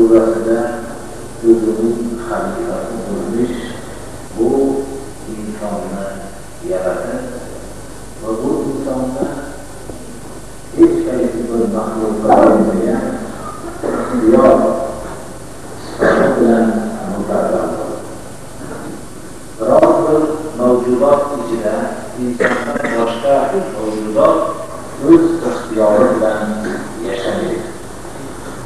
surasida o'zining xalifasi bo'lmish bu insonni yaratib va bu insonni hech qaysi bir maxluqqa bermagan ixtiyor sifati bilan mukarram bo'ldi. Biror bir mavjudot ichida insondan boshqa mavjudot o'z ixtiyori bilan yashamaydi.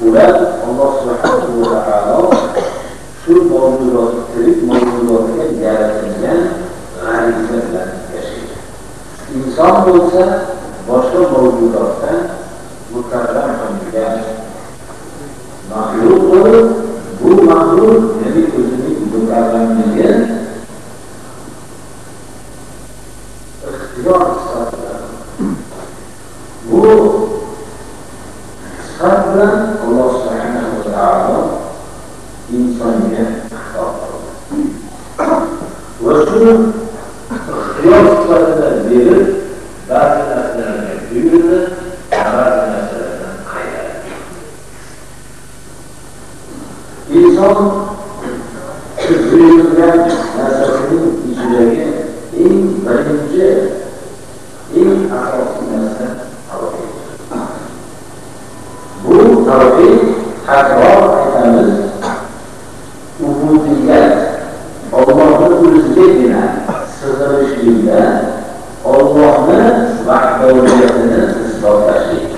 Ular Alloh subhanahu va taolo shu mavjudot, tirik mavjudotga yaratilgan g'ariza bilan yashaydi. Inson bo'lsa boshqa mavjudotdan mukarram qilingan maxluq bo'lib, bu maxluq ya'ni o'zining mukarramligi ixtiyor sifati bilan, bu sifat bilan Alloh subhanahu va taolo insonga xitob qildi va shu ixtiyor sifatini berib ba'zi narsalarga buyurdi, ba'zi narsalardan qaytardi. Inson buyurilgan narsasining ichidagi eng birinchi, eng asosiy narsa tavhid. Bu tavhid, takror aytamiz, ubudiyat, Allohning o'zigagina sig'inishlikda Allohni vahdoniyatini isbotlashlik.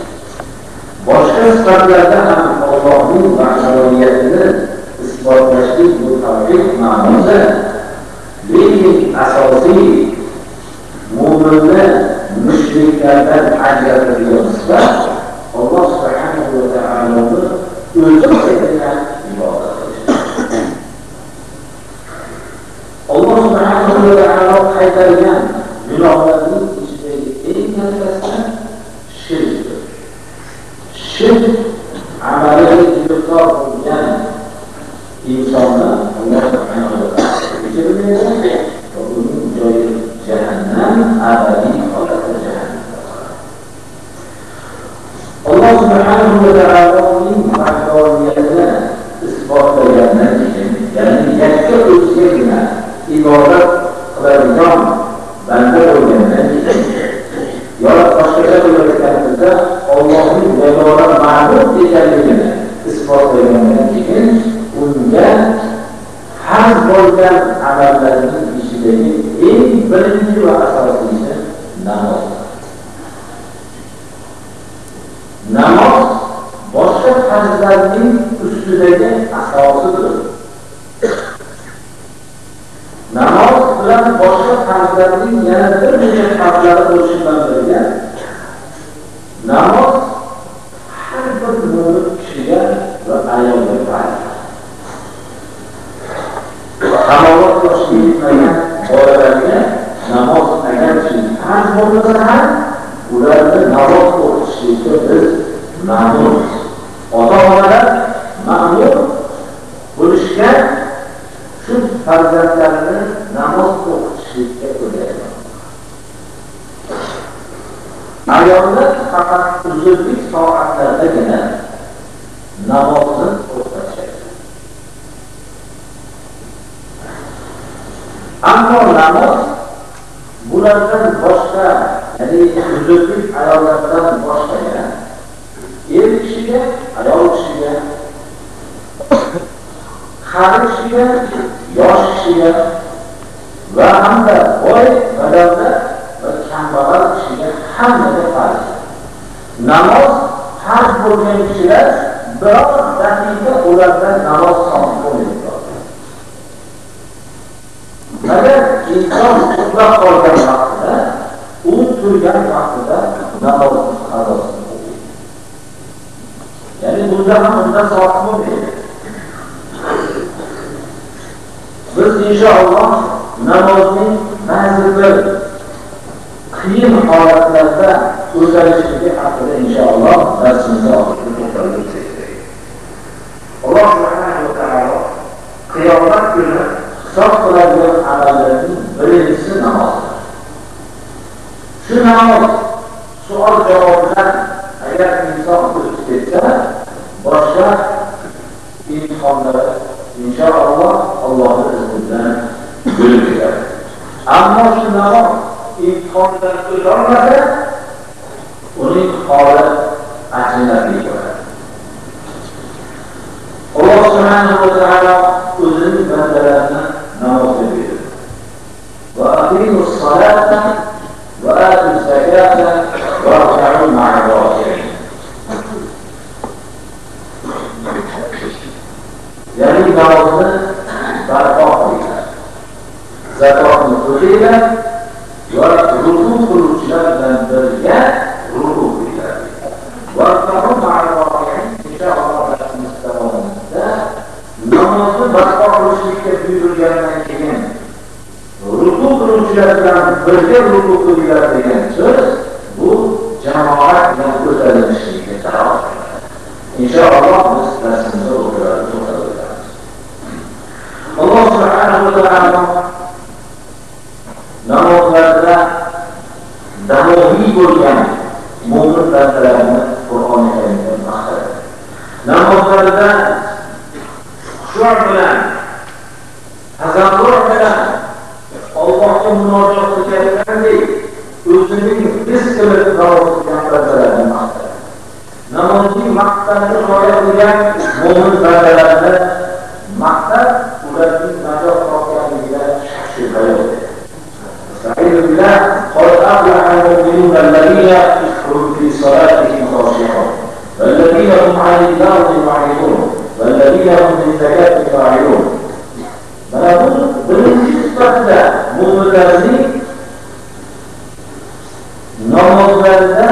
Boshqa sifatlarda ham Allohning vahdoniyatini isbotlashlik bu tavhid ma'nosi, lekin asosiy mo'minni mushriklardan ajratadigan sifat Alloh subhanahu va taoloni o'zigagina ibodat qilish. Alloh subhanahu va taolo qaytargan gunohlarning ichidagi eng kattasi shirkdir. Shirk amaliga giriftor bo'lgan insonni Alloh subhanahu va taolo kechirmaydi va uning joyi jahannam, abadiy holatda jahannamda qoladi. Alloh subhanahu va taoloning vahdoniyatini isbotlagandan keyin, ya'ni yakka o'zigagina ibodat qiladigan banda bo'lgandan keyin, yoki boshqacha qilib aytganimizda Allohning yagona ma'bud ekanligini isbotlagandan keyin unga farz bo'lgan amallarning ichidagi eng birinchi va asosiysi namozdir. Namoz boshqa farzlarning ustidagi asosidir. Namoz bilan boshqa farzlarning yana bir necha farzlari bo'lishi bilan birga namoz har bir mo'min kishiga va ayolga farz. Kamolot yoshiga yetmagan bolalarga namoz agarchi farz bo'lmasa ham ularni namoz o'qitishlikka biz ma'murmiz. Ota-onalar ma'mur bo'lishga shu farzandlarini namoz o'qitishlikka o'rgatadi. Ayollar faqat uzrlik soatlardagina namozni o'qitishadi. Ammo namoz bulardan boshqa, ya'ni uzrlik ayollardan boshqaga, er kishiga, ayol kishiga, qari kishiga, yosh kishiga va hamda boy, badavlat va kambag'al kishiga hammaga farz. Namoz farz bo'lgan kishilar biror daqiqa ulardan namoz soqit bo'lmaydi. Agar inson uxlab qolgan vaqtida, u turgan vaqtida namozni qazosini o'qiydi. Ya'ni bunda ham undan soqit bo'lmaydi. Biz inshaalloh namozning ba'zi bir qiyin holatlarda o'talishligi haqida inshaalloh darsimizda oxirida to'xtalib o'tsak. Alloh subhanahu va taolo qiyomat kuni hisob qiladigan amallarning birinchisi namozdir. Shu namoz suol javobdan agar inson o'tib ketsa, boshqa imtihonlari inshaalloh Allohning izni bilan bo'lib ketadi. Ammo shu namoz imtihondan o'tolmasa, uning holi achinarli bo'ladi. Alloh subhanahu va taolo o'zining bandalarini namozga buyurdi. Va aqimus salata va atuz zakata warka'u ma'a raki'in. Ya'ni namozni barpo qilinglar, zakotni o'tanglar va ruku qiluvchilar bilan birga ruku qilinglar. Warka'u ma'a raki'in. Inshaalloh darsimiz davomida namozni barpo qilishlikka buyurilgandan keyin ruku qiluvchilar bilan birga ruku qilinglar degan so'z bu jamoat bilan o'talinishligiga dalolat qiladi. Inshaalloh biz darsimizda o'tirib to'xtab o'tamiz. Alloh subhanahu va taolo namozlarda davomiy bo'lgan mo'min bandalarni Qur'oni Karimda maqtadi. Namozlarda xushu' bilan, tazarru' bilan Allohga munojot qilayotgandek o'zining his qilib namoz qilgan bandalarni maqtadi. Namozning maqsadini rioya qilgan mo'min bandalarni maqsad ularning najot topganligida shak shubha yo'q. Estaizu billah, qad aflaha al-mu'minuna allazina hum fi salatihim khashi'un wallazina hum 'anil lagwi mu'ridun wallazina hum liz-zakati fa'ilun. Mana bu birinchi sifatida mo'minlarning namozlarida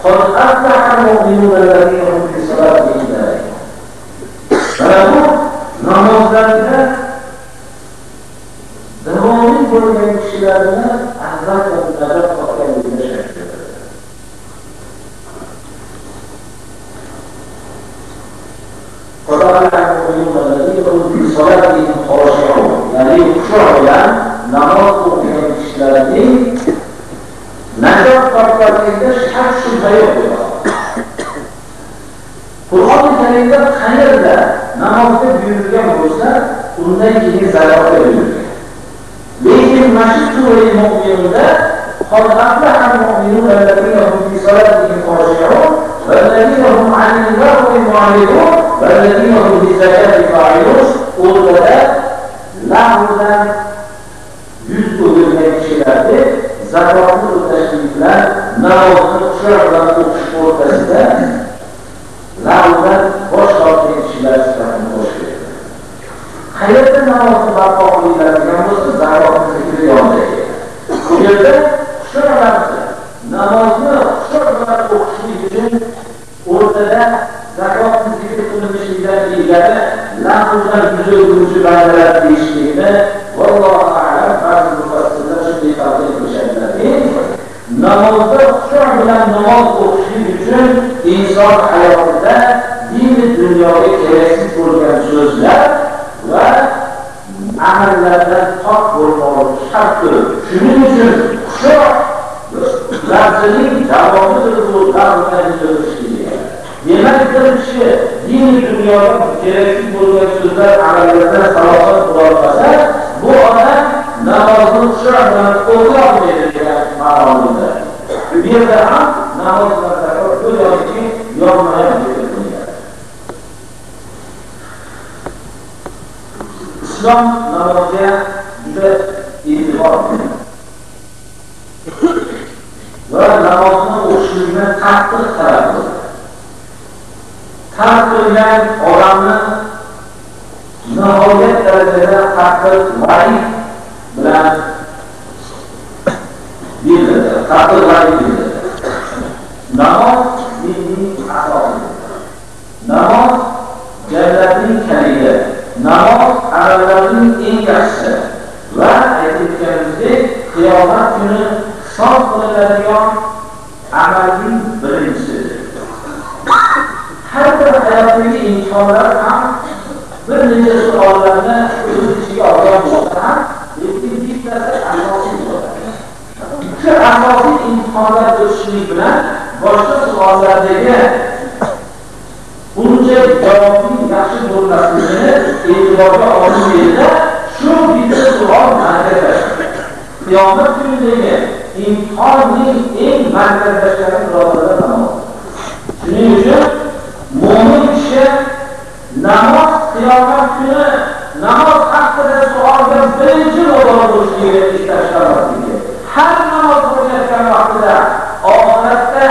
qad aflaha al-mu'minuna allazina hum fi salatihim daimun. Mana bu namozlarida davomiy bo'lgan kishilarni albatta najot topganligida shak yo'q. Qad aflaha al-mu'minuna allazina hum fi salatihim khashi'un. Ya'ni xushu' bilan namoz o'qigan kishilarning najot topganligida shak shubha yo'q. Qur'oni Karimda qayerda namozga buyurilgan bo'lsa, undan keyin zakotga buyurilgan. Lekin mana shu sura Mu'minunda qad aflaha al-mu'minuna allazina hum fi salatihim khashi'un wallazina hum 'anil lagwi mu'ridun wallazina hum liz-zakati fa'ilun. O'rtada lag'dan yuz o'girgan kishilarga zakotni o'tashlik bilan namozni xushu' bilan o'qish o'rtasida lag'dan bosh tortgan kishilar sifatini qo'shib berdi. Qayerda namozni barpo qilinglar degan bo'lsa, zakotni zikri yonida keladi. Bu yerda xushu' lafzi namozni xushu' bilan o'qishlik uchun o'rtada zakotni zikr qilinishligidan ilgari lag'dan yuz o'giruvchi bandalar deyishligini vallohu a'lam ba'zi mufassirlar shunday tavsiya qilishadilarki, namozda xushu' bilan namoz o'qishlik uchun inson hayotida dini dunyoga keraksiz bo'lgan so'zlar va amallardan pok bo'lmoq shartdir. Shuning uchun xushu' lafzining davomidir bu lafzdan yuz. Demak, bir kishi dini dunyoga keraksiz bo'lgan so'zlar, amallardan salomat bo'lolmasa, bu odam namozni xushu' bilan o'qiolmaydi degan ma'noda. Bu yerda ham namoz va zakot go'yoki yonma-yon keltirilgan. Islom namozga juda e'tibor beradi va namozni o'qishlikni qattiq talab qiladi. Tark qilgan odamni nihoyat darajada qattiq va'id bilan belgiladi. Qattiq va'id belgiladi. Namoz dinning asosidir. Namoz jannatning kaliti. Namoz amallarning eng yaxshisi va aytib o'tganimizdek qiyomat kuni hisob qilinadigan amalning birinchisidir. Har bir hayotdagi imtihonlar ham bir necha savollarni o'z ichiga olgan bo'lsa ham, lekin bittasi asosiy bo'ladi. Shu asosiy imtihonlar o'tishlik bilan boshqa savollardagi uncha javobning yaxshi bo'lmasligini e'tiborga olishlikda shu bitta savol markazlashadi. Qiyomat kunidagi imtihonning eng markazlashgani birodarlar namoz. Shuning uchun mo'min kishi namoz qiyomat kuni namoz haqida savolga birinchi o'rinda bo'lishligi istashlamasligi. Har namoz o'qiyotgan vaqtida oxiratda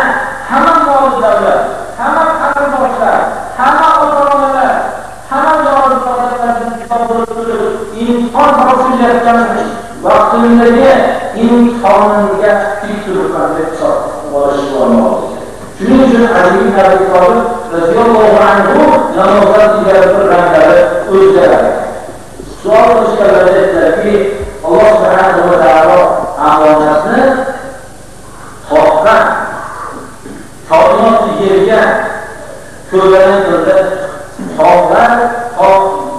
hamma mol davlat, hamma qarindoshlar, hamma ota-onalar, hamma yor-birodarlardan bo'lib turib imtihon topshirayotgan vaqtidagi imtihonga tik turib hisob olish bo'lmoqda. Shuning uchun Ali ibn Abi Talib radhiyallohu anhu namozdan ilgari bir ranglari o'zgaradi. Suol qilishganlarida aytdilarki, Alloh subhanahu va taolo omonatni topgan koinot yerga ko'rgan qildi. Tog'lar,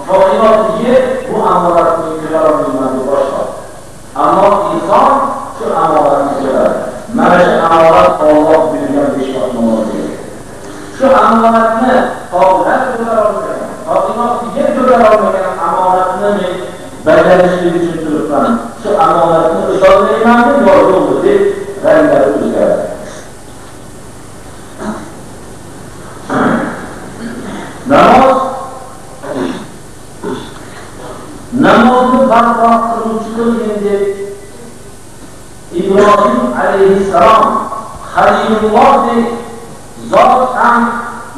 koinot yer bu omonatni ko'tarolmayman deb boshladi. Ammo inson shu omonatni ko'taradi. Mana shu omonat Alloh buyurgan 5 vaqt namoz. Shu omonatni tog'lar ko'tara olmagan, koinot yer ko'tara olmagan omonatni men bajarishlik uchun turibman. Shu omonatni o'tolmaymanmi yo yo'qmi deb ranglari o'zgaradi. Namoz namozni barpo qiluvchi qilgin deb Ibrohim alayhissalom Halilullohdek zot ham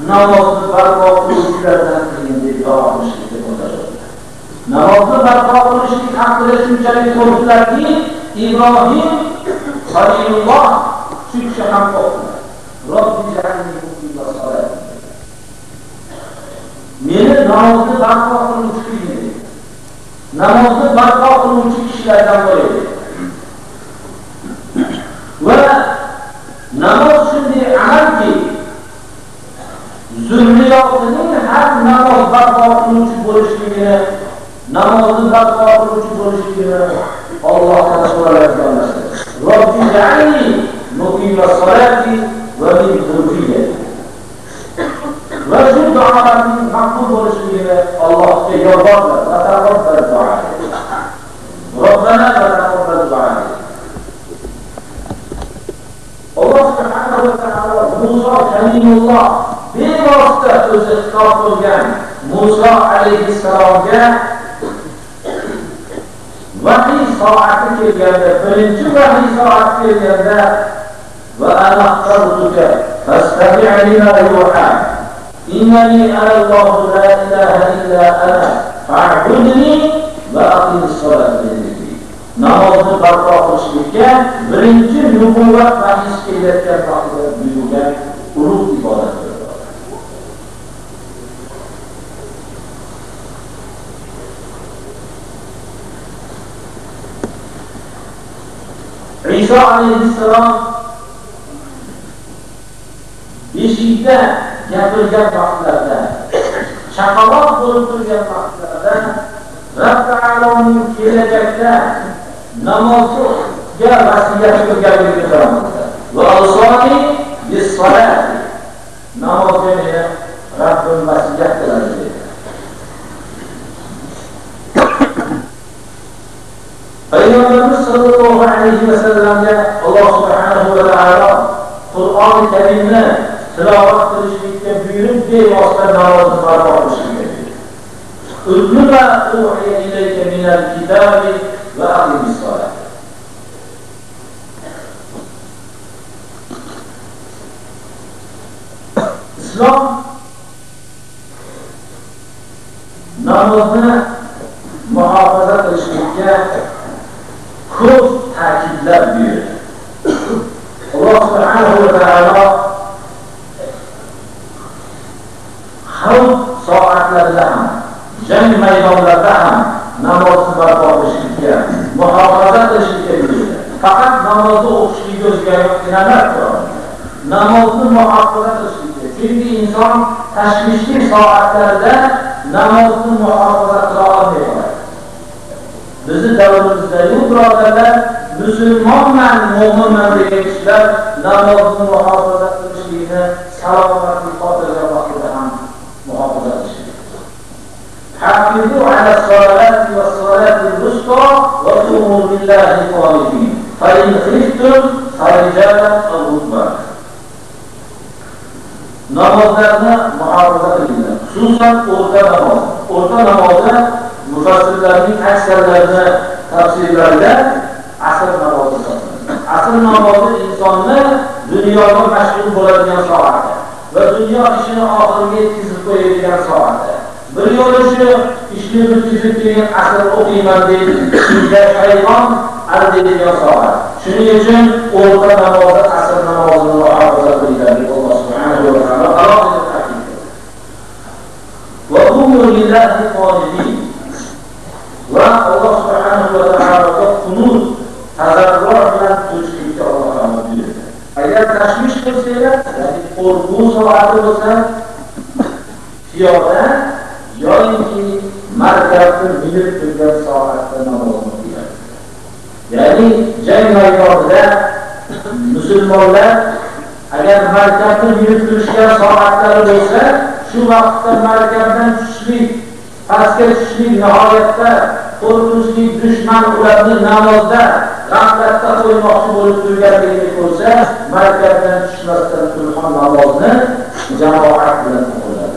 namozni barpo qiluvchilardan qilgin deb duo qilishlikka qo'shildi. Namozni barpo qilishlik haqida shunchalik qo'rqdilarki, Ibrohim Halilulloh shu kishi ham qo'rqdilar. Robbi ja'alni muqima solati. Meni namozni barpo qiluvchi qilgin deb. Namozni barpo qiluvchi kishilardan bo'ladi. Va namoz shunday amalki, zurriyotining har namoz barpo qiluvchi bo'lishligini, namozni barpo qiluvchi bo'lishligini Allohdan so'raladigan narsa. Robbi ja'alni muqima solati va min zurriyati. Va shu duolarning maqbul bo'lishligini Allohga yolvordilar. Va taqabbal duo. Robbana va taqabbal duo. Alloh subhanahu va taolo Musa Kalimulloh bevosita o'zi xitob qilgan Musa alayhissalomga vahiy soati kelganda, birinchi vahiy soati kelganda va ana axtartuka fastami' lima yuha innani ana Allohu la ilaha illa ana fa'budni va aqimis solata li zikri. Namozni barpo qilishlikka birinchi nubuvvat vahiysi kelayotgan vaqtida buyurgan ulug' ibodatdir. Iso alayhissalom beshikda gapirgan vaqtlarda, chaqaloq bo'lib turgan vaqtlarda Rabb taoloning kelajakda namozga vasiyat qilganligini ko'ramiz. Va awsoni bis-solati. Namozga meni Rabbim vasiyat qiladi dedi. Payg'ambarimiz sollallohu alayhi vasallamga Alloh subhanahu va taolo Qur'oni Karimni tilovat qilishlikka buyurib, bevosita namozni barpo qilishlikka buyurdi. Utlu ma uhiya ilayka minal kitabi va aqimis solat. Islom namozni muhofaza qilishlikka ko'p ta'kidlar buyurdi. Alloh subhanahu va taolo xavf soatlarida ham, jang maydonlarida ham namozni barpo qilishlikka, muhofaza qilishlikka buyurdi. Faqat namozni o'qishlikka o'zgarib emas, namozni muhofaza qilishlikka. Chunki inson tashvishli soatlarda namozni muhofaza qila olmaydi. Bizi davrimizda yo'q birodarlar, musulmonman, mo'minman degan kishilar namozni muhofaza qilishlikni salomatlik xotirjam vaqtida ham muhofaza qilishlik. فإن خفتم فرجالا أو ركبانا. Namozlarni muhofaza qilinglar. Xususan o'rta namoz. O'rta namozni mufassirlarning aksarlarini tafsirlarida asr namozi hisoblanadi. Asr namozi insonni dunyoga mashg'ul bo'ladigan soati va dunyo ishini oxiriga yetkazib qo'yadigan soati. Bir yo'li shu ishni bitkazib keyin asr o'qiyman deb shunda shayton aldaydigan soat. Shuning uchun o'rta namozi asr namozini muhofaza qilinglar deb Alloh subhanahu va taolo alohida ta'kid qildi. Va qumu lillahi qonitin. Va Alloh subhanahu va taologa qunut, tazarru bilan turishlikka Alloh taolo buyurdi. Agar tashvish qilsanglar, ya'ni qo'rquv soati bo'lsa, piyoda yoki markabni minib turgan soatda namoz o'qinglar. Ya'ni jang maydonida musulmonlar agar markabni minib turishgan soatlari bo'lsa, shu vaqtda markabdan tushishlik, pastga tushishlik nihoyatda qo'rqinchli dushman ularni namozda g'aflatda qo'ymoqchi bo'lib turganligini ko'rsa, markabdan tushmasdan turgan namozni jamoat bilan o'qiladi.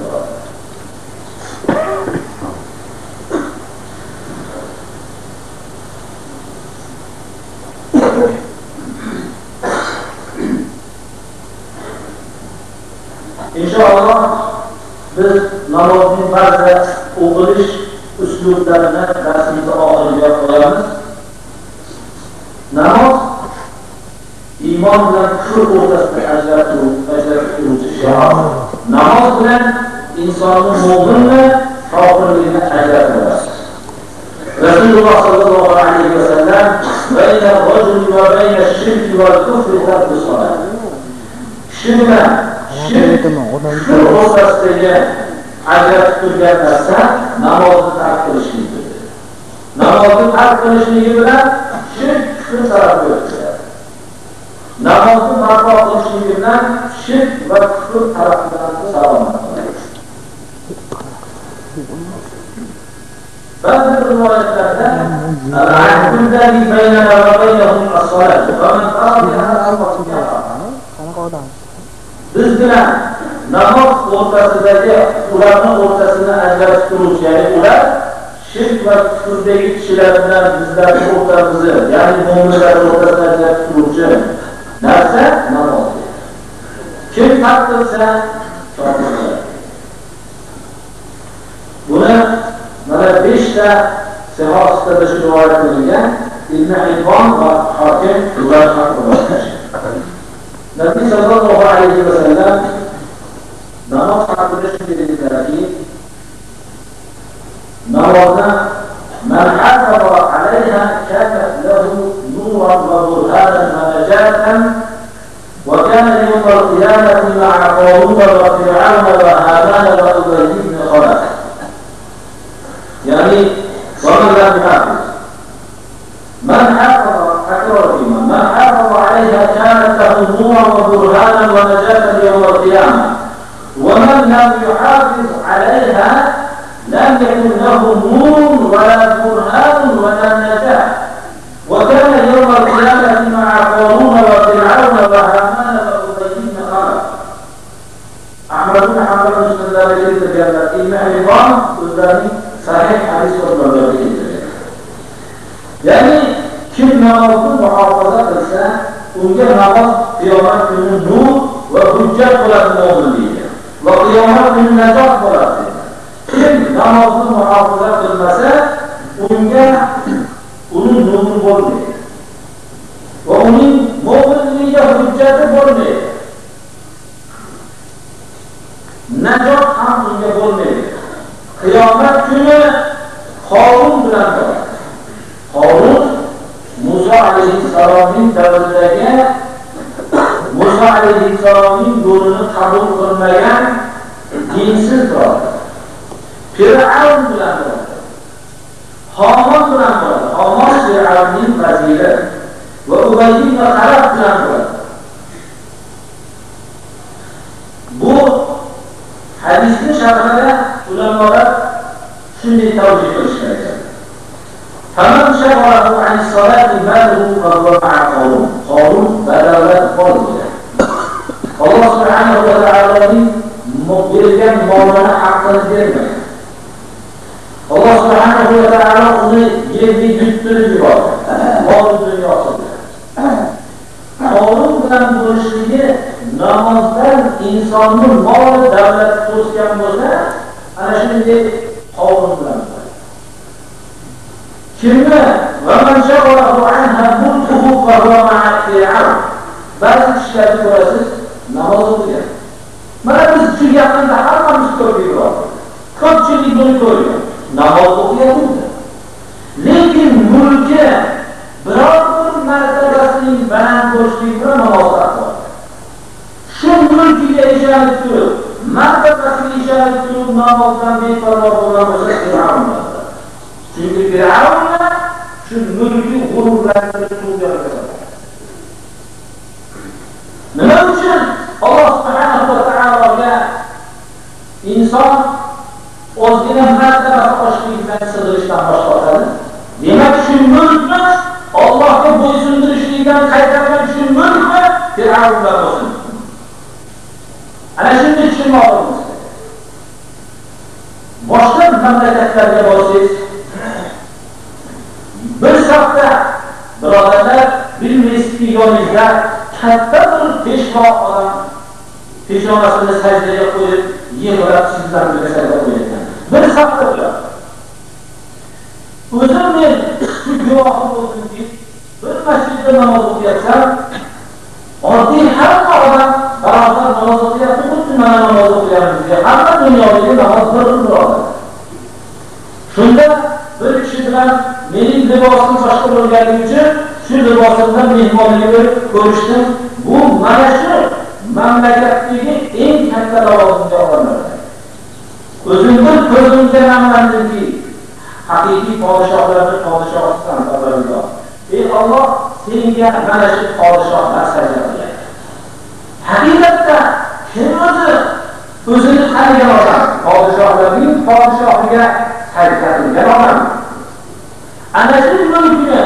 Inshaalloh biz namozning ba'zi o'qilish uslublarini darsimizni oxiriga qo'yamiz. Namoz iymon bilan kufr o'rtasida ajratib turuvchi shior. Namoz bilan insonni mo'minmi kofirligini ajratib olasiz. Rasululloh sollallohu alayhi vasallam bayna rajuli va bayna shirki val kufri tarku solat. Kishi bilan shirk kufr o'rtasidagi ajratib turgan narsa namozni tark qilishlikdir. Namozni tark qilishligi bilan shirk kufr tarafiga o'tadi. Namozni barpo qilishligi bilan shirk va kufr tarafidan salomat bo'ladi. Ba'zi rivoyatlarda al-ahdu baynana va baynahum as-salat va man tarakaha faqad kafara. Biz bilan namoz o'rtasidagi ularning o'rtasini ajratib turuvchi, ya'ni ular shirk va kufrdagi kishilar bilan bizlarning o'rtamizni, ya'ni mo'minlar o'rtasini ajratib turuvchi narsa namoz. Kim tark qilsa kofir bo'ladi. Buni mana 5 ta sahihda shu rivoyat qilingan. Ibn Hibbon va Hokim ular ham rivoyat qilgan. Nabiy sallallohu alayhi vasallam namoz haqida shunday dedilarki, namozni man hafaza alayha kanat lahu nuran va burhanan va najatan va kana yawm al-qiyamati ma'a Qarun va Fir'aun va Haman va Ubay ibn Khalaf. Ya'ni va man lam yuhafiz. Man hafaza akrar man hafaza alayha kanat lahu nuran wa burhanan wa najatan yawm al-qiyamah. ومن لم يحافظ عليها لم يكن له نور ولا برهان ولا نجاة وكان يوم القيامة مع قارون وفرعون وهامان وأبي بن خلف. أحمد بن حنبل مسندlarga keltirganlar, Ibn Hibbon o'zlarining sahih hadis kitoblarida keltirgan. Ya'ni kim namozni muhofaza qilsa, unga namoz qiyomat kuni nur va hujjat bo'ladi mo'minlikka. Va qiyomat kuni najot bo'ladi. Kim namozni muhofaza qilmasa, unga uning nuri bo'lmaydi. Va uning mo'minligiga hujjati bo'lmaydi. Najot ham unga bo'lmaydi. Qiyomat kuni Qorun bilan bo'ladi. Qorun Musa alayhissalomning davridagi Musa alayhissalomning yo'lini qabul qilmagan dinsiz birodar. Fir'avn bilan bo'ladi. Homon bilan bo'ladi. Homon Fir'avnning vaziri va Ubay ibn Xalaf bilan bo'ladi. Bu hadisni sharhida ulamolar shunday tavjih qilishgan ekan. فمن شغله عن الصلاة ماله فهو مع قارون. قارون badavlat boy bo'lgan. Alloh subhanahu va taoloning bergan molini haqqini bermagan. Alloh subhanahu va taolo uni yerga yuttirib yubordi. Mol dunyosi bilan. Qorun bilan bo'lishligi namozdan insonni mol davlat to'sgan bo'lsa, ana shunday Qorun bilan bo'ladi. Kimni va man shaghalahu anha mulkuhu fa huwa ma'a Fir'aun. Ba'zi kishilarni ko'rasiz, namoz o'qigan. Mana biz shu yaqinda hammamiz ko'rdik. Ko'pchilik buni ko'rgan. Namoz o'qiyapti. Lekin mulki biror bir martabasining baland bo'lishligi bilan namoz o'qiyapti. Shu mulkiga ishonib turib, martabasiga ishonib turib namozdan beparvo bo'lgan bo'lsa Fir'avn bo'ladi. Chunki Fir'avn shu mulki g'ururlantirib turgan. Nima uchun Alloh subhanahu va taologa inson o'zgina martabasi oshlik bilan sig'irishdan bosh tortadi? Demak, shu mulkni Allohga bo'ysundirishlikdan qaytargan shu mulkni Fir'avn bilan bo'lsin. Ana shunday tushunmoqimiz kerak. Boshqa mamlakatlarga borsangiz, bir safda birodarlar bilmaysizki yoningizda katta bir peshvo odam peshonasini sajdaga qo'yib, yig'lab sizlar bilan sajda qo'yayotgan. Bir safda ular. O'zim men shu guvohi bo'ldimki, bir masjidda namoz o'qiyapsam, oddiy hamma odam barobar namoz o'qiyapti, xuddi mana namoz o'qiyapmiz. Hamma dunyodagi namoz bir xil birodar. Shunda bir kishi bilan mening libosim boshqa bo'lganligi uchun shu libosimdan mehmonga berib ko'rishdim. Bu mana shu mamlakatdagi eng katta lavozimga odamlar. O'zim bir ko'zimga namlandimki, haqiqiy podshohlarning podshohisisan, Parvardigor. Ey Alloh, senga mana shu podshohlar sajda qilyapti. Haqiqatda kim o'zi o'zini qaragan odam, podshohlarning podshohiga sajda qilgan odam. Ana shu mulkni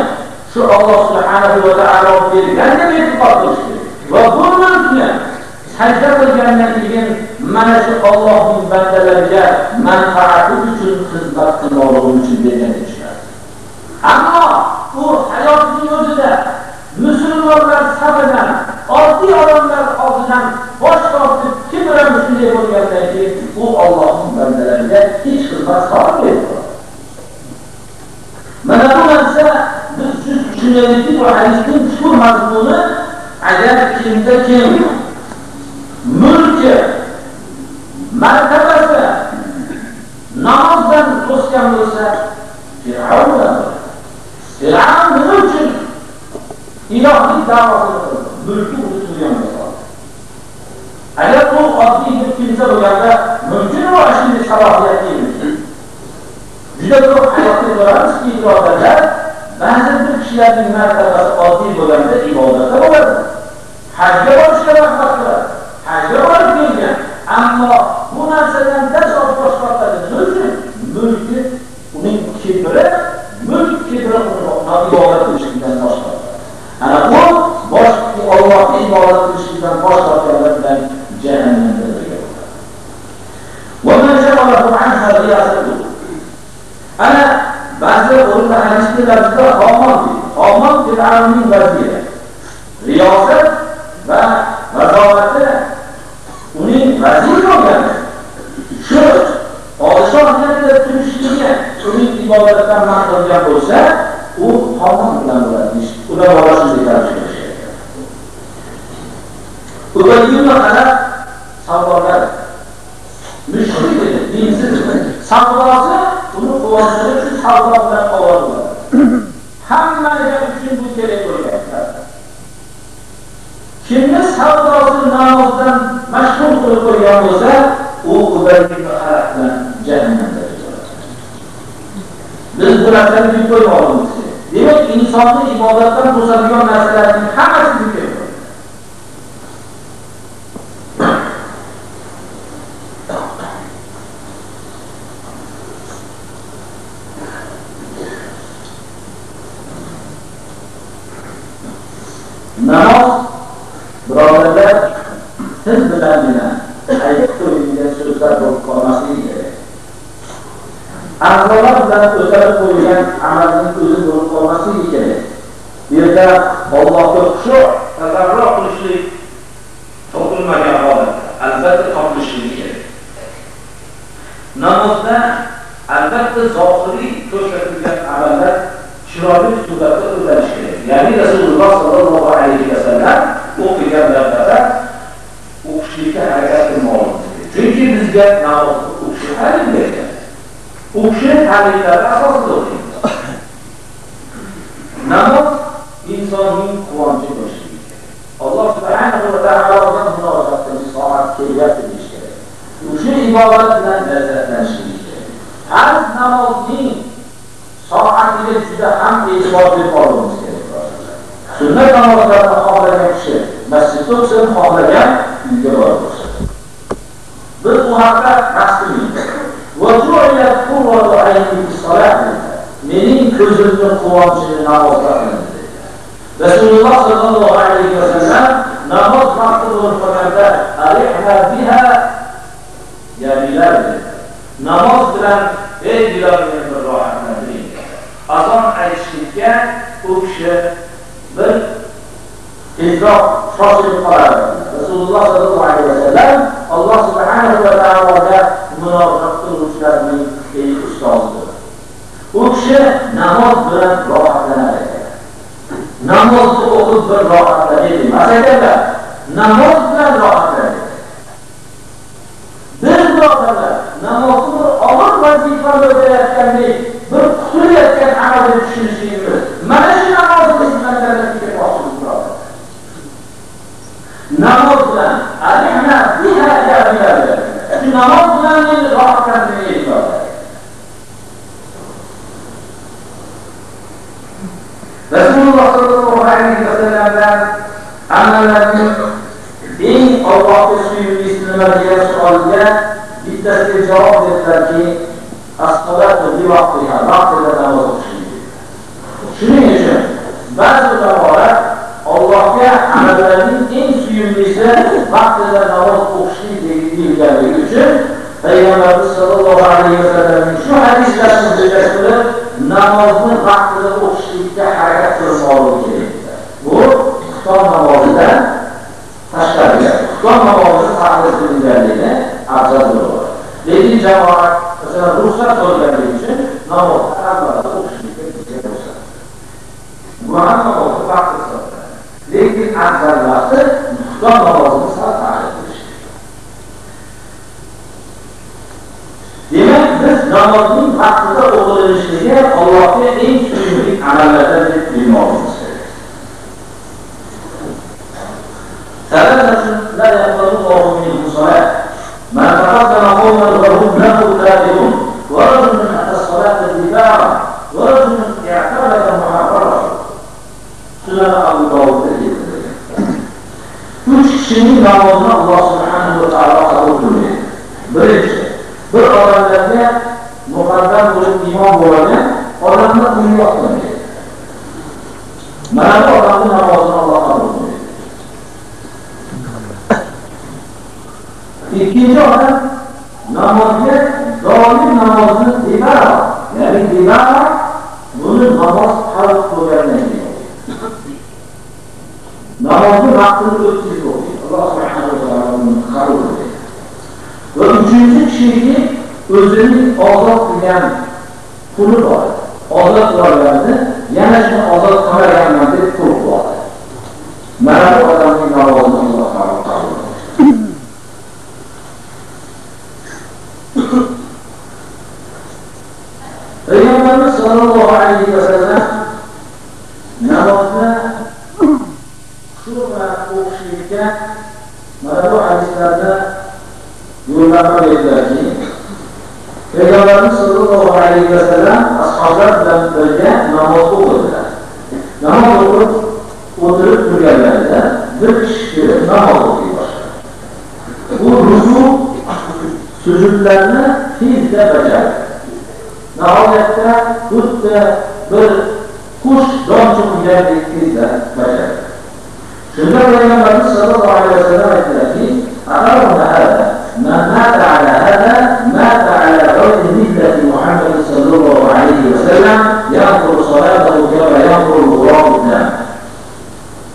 shu Alloh subhanahu va taolo bergan deb e'tiqod qilish kerak. Va bu mulkni sajda qilgandan keyin mana shu Allohning bandalariga manfaati uchun xizmat qilmoqligi uchun bergan deyishadi. Ammo u hayotning o'zida musulmonlar safidan, oddiy odamlar oldidan bosh tortib kibran shunday bo'lgandan keyin u Allohning bandalariga hech xizmat qilmaydi. Mana bu narsa biz tushunaylikki, bu hadisning chuqur mazmuni agar kimda kim mulki, martabasi namozdan to'sgan bo'lsa, Fir'avn bilan bo'ladi. Fir'avn nima uchun ilohlik da'vosini qildi? Mulki uni tug'yonga soldi. Agar u oddiy bir kimsa bo'lganda mumkinmi shunday salohiyatli? Juda ko'p hayotda ko'ramizki, birodarlar, ba'zi bir kishilarning martabasi oddiy bo'lganda ibodatda bo'ladi. Hajga borishga rag'bat qiladi. Hajga borib kelgan, ammo bu narsadan dars olib bosh tortadi. Nima uchun? Mulki uning kibri, mulk kibri uni ibodat qilishdan bosh tortadi. Ana bu bosh Allohga ibodat qilishdan bosh tortganlar bilan jahannamda birga bo'ladi. Va man shaghalahu anha riyasatuhu. Ana ba'zi o'rinda hadislarda Homon, Homon Fir'avnning vaziri. Riyosat va vazorati uning vaziri bo'lgan. Shu podshoh yanida turishligi uning ibodatdan man qilgan bo'lsa, u Homon bilan bo'ladi. Ulamolar shunday ta'rif qilishgan. Ubay ibn Xalaf savdogar, mushrik edi, dinsiz. Savdosi uni quvontirib shu savdo bilan ovora bo'ladi. Hammaga uchun bu kerak bo'lgan. Kimni savdosi namozdan mashg'ul qilib qo'ygan bo'lsa, u Ubay ibn Xalaf bilan jahannamda bo'ladi. Biz bu narsani bilib qo'ymoqimiz kerak. Demak, insonni ibodatdan to'sadigan narsalarning hammasi bu kerak. bildangina aytib qo'yilgan so'zlar bo'lib qolmasligi kerak. A'zolar bilan o'talib qo'yilgan amalning o'zi bo'lib qolmasligi kerak. Bu yerda Allohga xushu, tazarru qilishlik topilmagan holatda albatta topilishligi kerak. Namozda albatta zohiriy ko'rsatilgan amallar chiroyli suratda o'talishi kerak. Ya'ni Rasululloh sollallohu alayhi vasallam o'qiganlarda o'qishlikka harakat qilmoqimiz kerak. Chunki bizga namozni o'qish ta'lim bergan. U kishi ta'limlari asosida o'qiydi. Namoz insonning quvonchi bo'lishi kerak. Alloh subhanahu va taolodan munojat qilish soat kelyapti deyish kerak. O'sha ibodat bilan lazzatlanish kerak. Har namozning soatiga juda ham e'tibor berib olishimiz kerak. Sunnat namozlarini xohlagan kishi masjidda o'qisin, xohlagan uyga borib o'qisin. Biz bu haqda bahs qilmaymiz. وَجُعِلَتْ قُرَّةُ عَيْنِي فِي الصَّلَاةِ Mening ko'zimning quvonchini namozda qilindi dedilar. Rasululloh sollallohu alayhi vasallam namoz vaqti bo'lib qolganda arihna biha ya Bilal dedilar. Namoz bilan ey Bilal meni bir rohatlantiring. Azon aytishlikka u kishi bir tezroq shoshilib qolardi. Rasululloh sollallohu alayhi vasallam Alloh subhanahu va taologa munojat qiluvchilarning eng ustozidir. U kishi namoz bilan rohatlanar ekan. Namozni o'qib bir rohatlanadi emas ekanlar, namoz bilan rohatlanadi. Biz birodarlar namozni bir og'ir vazifa o'tayotgandek, bir qutulayotgan amal deb tushunishligimiz, mana shu namozimiz bilan jannatga ketmoqchimiz birodarlar. Namoz bilan arihna biha ya Bilal. Shu namoz bilan meni rohatlantiring birodarlar. Rasululloh sollallohu alayhi vasallamdan amallarning eng Allohga suyumlisi nima degan savolga bittasiga javob berdilarki, as-salatu bi vaqtiha, vaqtida namoz o'qishlik. Shuning uchun ba'zi ulamolar Allohga amallarning eng suyumlisi vaqtida namoz o'qishlik deyilganligi uchun Payg'ambarimiz sollallohu alayhi vasallamning shu hadislarini birlashtirib namozni vaqtida o'qishlikka harakat qilmoqligi kerak. Bu xufton namozidan tashqari. Xufton namozi ta'xir qilinganligini afzal bo'ladi. Lekin jamoat masalan ruxsat bo'lganligi uchun namozni avvalda o'qishlikka bizga ruxsat. Bu ham namozni vaqti hisoblanadi. Lekin afzal vaqti xufton namozini sal ta'xir qilish. Demak, biz namozning vaqtida o'qilishligi Allohga eng suyumli amallardan deb bilmoqimiz kerak. Salasatun la yaqbalullohu minhum salat. Man taqaddama qawman wa hum lahu karihun wa rajulun ata as-salata dibara wa rajulun i'tabada muharrara. Sunan Abu Dovudda keltirilgan. Uch kishining namozini Alloh subhanahu va taolo qabul qilmaydi. Birinchi, bir odamlarga muqaddam bo'lib imom bo'lgan odamlar unga yoqmaydi. Mana bu odamning namozini Alloh qabul qilmaydi. Ikkinchi odam namozga doim namozni debara, ya'ni debara buni namoz farz bo'lgandan keyin namozni vaqtini o'tkazib o'qiydi. Alloh subhanahu va taolo uni qabul qiladi. Va uchinchi kishiki o'zining ozod qilgan quli bor. Ozod qilganini yana shuni ozod qilmaganman deb qo'rqib oldi. Mana bu odamning namozini Alloh taolo qabul qiladi. Payg'ambarimiz sollallohu alayhi vasallam namozni shu bilan o'qishlikka mana bu hadislarda yo'llanma berdilarki, Payg'ambarimiz sollallohu alayhi vasallam ashoblar bilan birga namoz o'qidilar. Namoz o'qib o'tirib turganlarida bir kishi kelib namoz o'qiy boshladi. U ruku sujudlarni tezda bajardi. Nihoyatda xuddi bir qush don cho'qigandek tezda bajardi. Shunda Payg'ambarimiz sollallohu alayhi vasallam aytdilarki, أترون هذا من مات على هذا مات على غير ملة محمد صلى الله عليه وسلم ينظر صلاته كما ينظر الغراب الدم.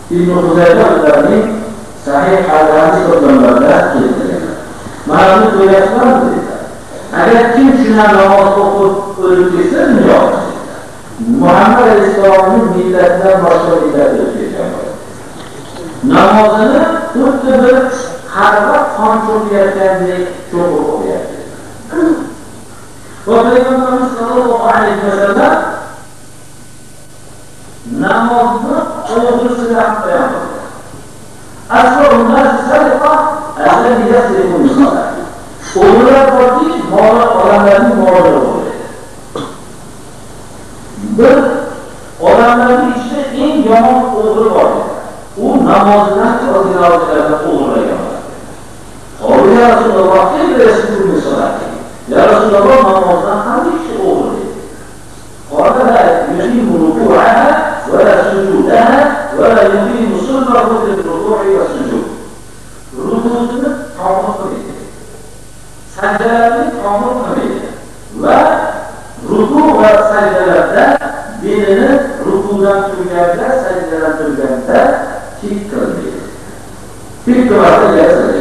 Ibn Huzayfa ularning sahih hadis to'plamlarida keltirilgan. Mana buni ko'ryapsizlarmi dedilar. Agar kim shundan namoz o'qib o'lib ketsa, dunyo Muhammad alayhissalomning millatidan boshqa millatga o'tib ketgan bo'ladi. Namozini xuddi bir qarg'a qon cho'kayotgandek cho'qib o'qiyapti. Va Payg'ambarimiz sollallohu alayhi vasallam namozni o'g'risini ham bayon qildi. O'g'rilar borki, moli odamlarning molini o'g'irlaydi. Bir odamlarning ichida eng yomon o'g'ri bor. U namozidan ozgina o'g'irlagan. Ya Rasululloh, Ya Rasululloh, namozdan qanday kishi o'g'irlaydi? قال لا يقيم ركوعها ولا سجودها ولا يقيم صلبه في الركوع والسجود. Rukusini komil qilmaydi, sajdalarni komil qilmaydi va ruku va sajdalarda belini rukudan turganda, sajdadan turganda tik qilmaydi. Tik qilmasa.